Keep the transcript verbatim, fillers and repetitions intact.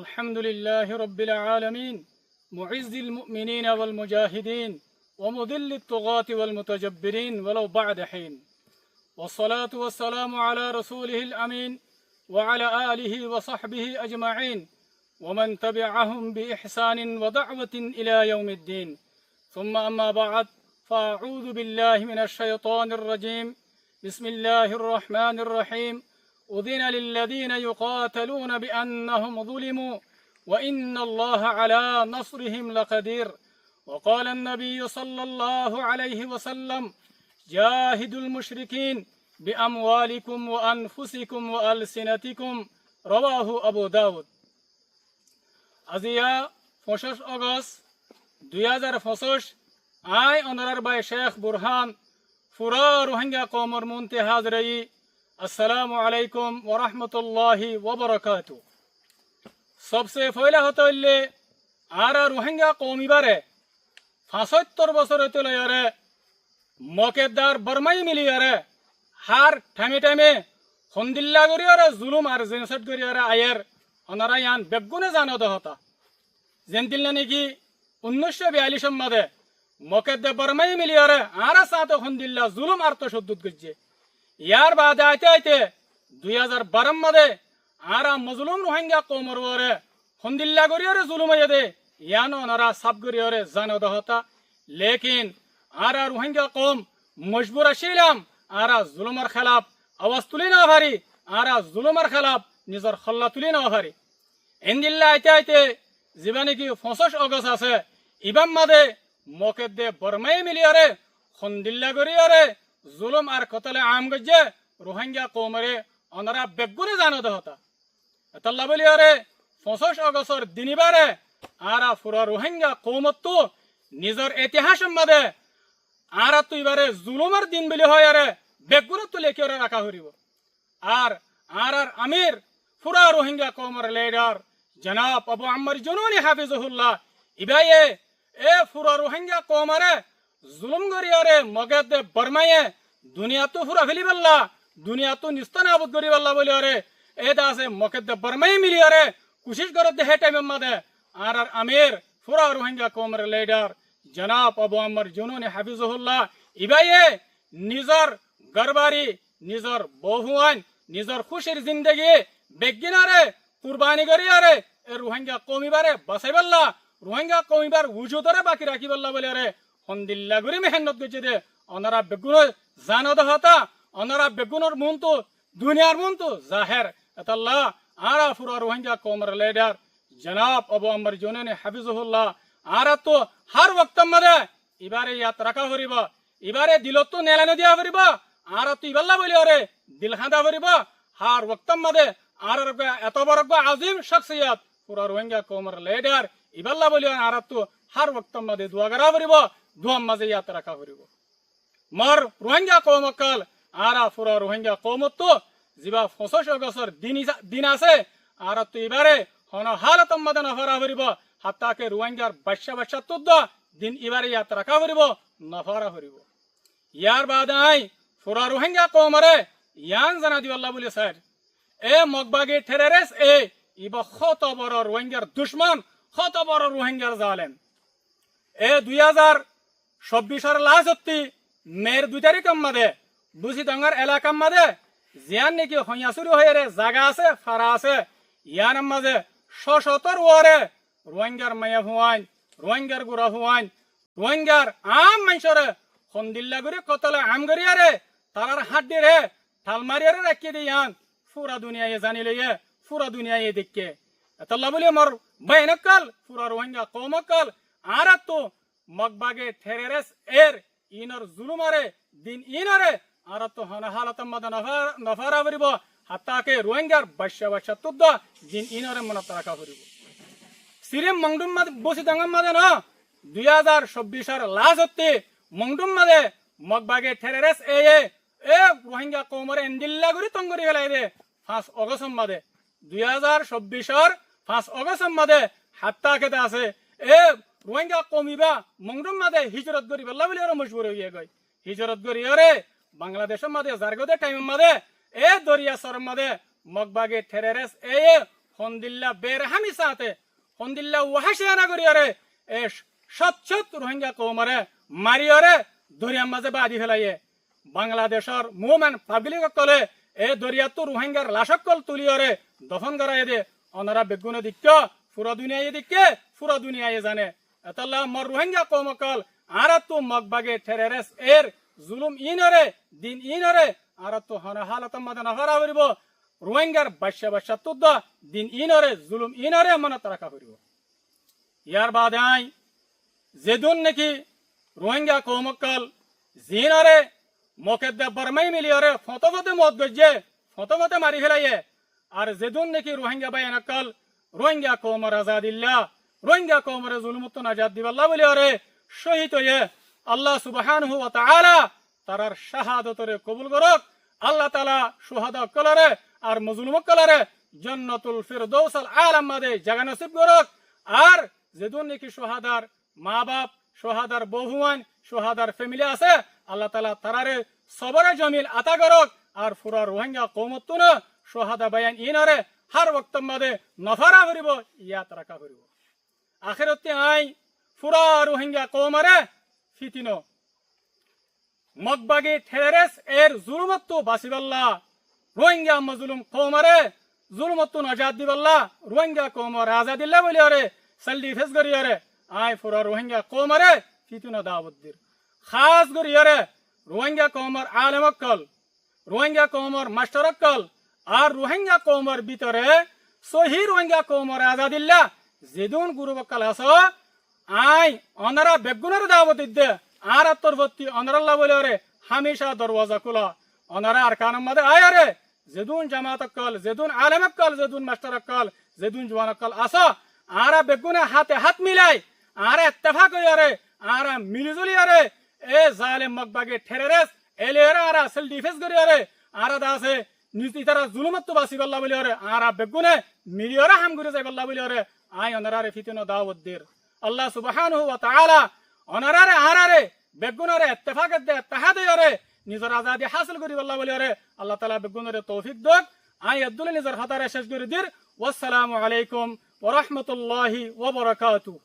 الحمد لله رب العالمين، معز المؤمنين والمجاهدين، ومذل الطغاة والمتجبرين، ولو بعد حين. والصلاة والسلام على رسوله الأمين، وعلى آله وصحبه أجمعين، ومن تبعهم بإحسان ودعوة إلى يوم الدين. ثم أما بعد، فأعوذ بالله من الشيطان الرجيم. بسم الله الرحمن الرحيم. أذن للذين يقاتلون بأنهم ظلموا وإن الله على نصرهم لقدير. وقال النبي صلى الله عليه وسلم: جاهدوا المشركين بأموالكم وأنفسكم وألسنتكم. رواه أبو داود. Aziya foñsíc Ogost dui házar foñsíc, añí onorár bái Cék Burhán furá Ruháingga koumor muúntu házir óiyi. Assalámu aléikum warahmatulláhi wabarakátuhu. Sobse foóila hotá óilde, añára Ruháingga koum ibáre fañsóttor bosór óite loiyóre Mok edde ar Bormáye miliyóre hár thaime thaime hondilla goríyore zulúm ar jenosaid goríyore aiyér, onorá yián beggúne zano de hotá. Zendilla néki unnúiccó biyallícor mazé Mok edde Bormáye miliyóre añárar sañte hondilla zulúm ar tocoddud goijjé. Yárbaade aite aite dui házar baror mazé añára mozolúm Ruháingga koumor uore hondilla goríyore zulúm óiye dé, yián onorá sáf goríyore zano de hotá. Lékin añára Ruháingga koum mojbur accílam, añára zulúmor hélaf awaz tulí nofarí, añára zulúmor hélaf nizor holla tulí nofarí. Endilla aite aite zibá néki foñsíc Ogost asé, ibár mazé Mok edde Bormáye miliyóre hondilla goríyore zulúm ar kotole am goijjé Ruháingga koumoré, onorá beggúne zano de hotá. Etolla bóliyore foñsíc Ogostor din ibáre añára fura Ruháingga koumottú nizor etihásor mazé añáráttu ibáre zulúmor din bóli hoiyóre beggúnottu lekíyore raká foribó. Ar añárár amir, fura Ruháingga koumor lidhar, janab Abu Ammar Jununi háfizuhullah, ibáye e fura Ruháingga koumoré zulúm goríyore Mok edde Bormáye duniyattú fúrai félaibolla, duniyattú nestó nabud goríbolla bóliyore, e de asé Mok edde Bormáye miliyore kucíc gorédde hé thaimor mazé añárár amir, fura Ruháingga koumor lidhar, janab Abu Ammar Jununi háfizuhullah, ibáye nizor górbari, nizor boufuain, nizor kúcir zindegi beggúnore kurbani goríyore e Ruháingga koum ibáre basaibólla, Ruháingga koum ibár wujudoré baki rakíbolla bóliyore hondilla gorí mehénnot goijjé dé, onorá beggúne zano de hotá, onorá beggúnor muúntu, duniyar muúntu zahér. Etolla añára fura Ruháingga koumor lidhar, janab Abu Ammar Jununi háfizuhullah, añáráttu hár woktor mazé ibáre yad raká foribó, ibáre dilottú neelai no diya foribó. Añáráttu ibálla bóliyore dil hañda foribó. Hár woktor mazé añárár eggúa eto boro eggúa azim cóksiyot, fura Ruháingga koumor lidhar, ibálla bóliyore añáráttu hár woktor mazé dua gorá foribó, duar mazé yad raká foribó. Mor Ruháingga koum ókkol, añára fura Ruháingga koumottú zibá foñsíc Ogostor din isa-, din asé, añáráttu ibáre honó hálotor mazé no fúra foribó, hattá ke Ruháinggar bacca baccattú dua din ibáre yad raká foribó, no fúra foribó. Yárbaade añí fura Ruháingga koumoré yián zanai dibolla bóli sair, e Mok bagi thereres e, ibá hoto boro Ruháinggar ducmon, hoto boro Ruháinggar zalem. E dui házar cobbicor lastottí mer dui tarikor mazé Busidongor elakar mazé ziyán néki Hoiñasuri hoiyóre zaga asé, fara asé, yiánor mazé có cótor uore Ruháinggar maiyafuain, Ruháinggar gurafuain, Ruháinggar aám maincóre hondilla gorí kotole aám goríyore tarár haddire thal mariyore raikké dé yián fura duniyaye zani loiyé, fura duniyaye deikké. Etolla bóli mor báin ókkol, fura Ruháingga koum ókkol, añáráttu Mok bagi thereres er inor zulúmoré, din inoré añáráttu honó hálotor mazé no fá-, no fúra foribó, hattá ke Ruháinggar bacca baccattú dua din inoré monot raká foribó. Siríf Mongdur mazé, Busidongor mazé no, dui házar cobbicor lastottí Mongdur mazé Mok bagi thereres e ye e Ruháingga koumoré endilla gorí tong gorí félai dé, fañs Ogostor mazé, dui házar cobbicor fañs Ogostor mazé, hattá ke de asé e Ruháingga koum ibá Mongdur mazé hijrot goríbolla bóliyore mojbur ói giyé goi. Hijrot goríyore Bangladecor mazé zargói dé thaimor mazé e doriya soror mazé Mok bagi thereres e ye hondilla berehami sañte, hondilla wahaciyana goríyore, e cót cót Ruáingga koumoré mariyore doriyar mazé baádi félaiye. Bangladecór muúmen fablik ókkole e doriyattú Ruáinggar lac ókkol tuliyore dofón goráiye dé. Onora beggúne deikkó, fura duniyaye deikke, fura duniyaye zane. Etólla mor Ruáingga koum ókkol, añáráttu Mog bagi thereres er zulum iínoré, din iínoré añáráttu hono hálotor mazé nofára foribó. Ruáinggar bacca baccattú dua din iínoré, zulum iínoré monot raká foribó. Yar baade aññí zedún neki Ruáingga koum ókkol ziínoré Mokedde Bormai miliyore foñté foñté moot goijjé, foñté foñté mari félaiye, ar zedún neki Ruáingga báiyain ókkol Ruáingga koumor azadilla, Ruáingga koumoré zulumottu najat dibálla buliyore cóhid óiye, Allah subhánahu wa taála tarár cáhadotoré kobul gorók. Allah taála cúhada ókkoloré ar mozulum ókkoloré Jannatul Firdóusol alam mazé zaga nosib gorók. Ar zedún neki cúhadar maa baf, cúhadar bou fuain, cúhadar femili asé, Allah taála taráre sobore jomil ata gorók. Ar fura Ruáingga koumottúno cúhada báiyain iínoré hár woktor mazé nofára foribó, yad raká foribó. Ahérottí aññí fura Ruáingga koumoré fitinó, Mog bagi thereres er zulumottú basibálla, Ruáingga mozulum koumoré zulumottú najat dibálla, Ruáingga koumor azadilla buliyore, self defence goríyore, aññí fura Ruáingga koumoré fitinó dawot dir. Hás goríyore Ruáingga koumor alem ókkol, Ruáingga koumor mastor ókkol, ar Ruáingga koumor bútore sóhi Ruáingga koumor azadilla zedún guruf ókkol asó, aññí onorá beggúnoré dawot diddé, añárar torfótti onorálla buliyore hámica dorwaza kúla. Onorá Arkanor mazé aiyóre zedún jamaat ókkol, zedún alem ókkol, zedún mastor ókkol, zedún juan ókkol asó, añára beggúne háte hát milai, añára ettefak óiyore, añára mili zuliyore e zalem Mog bagi thereres eleyore añára self defence goríyore, añára de asé niz itarar zulumottú basibálla buliyore, añára beggúne miliyore ham gorí zaibálla buliyore aññí onoráre fitinó dawot dir. Allah subhánahu wa taála onoráre añáráre beggúnoré ettefak edde ettehad óiyore nizor azadi hásil goríbálla buliyore Allah taála beggúnoré toufik douk. Aññí eddúle nizor hotáre céc gorí dir. Wassalamu alaikum wa rahmatullahi wa barakatuhu.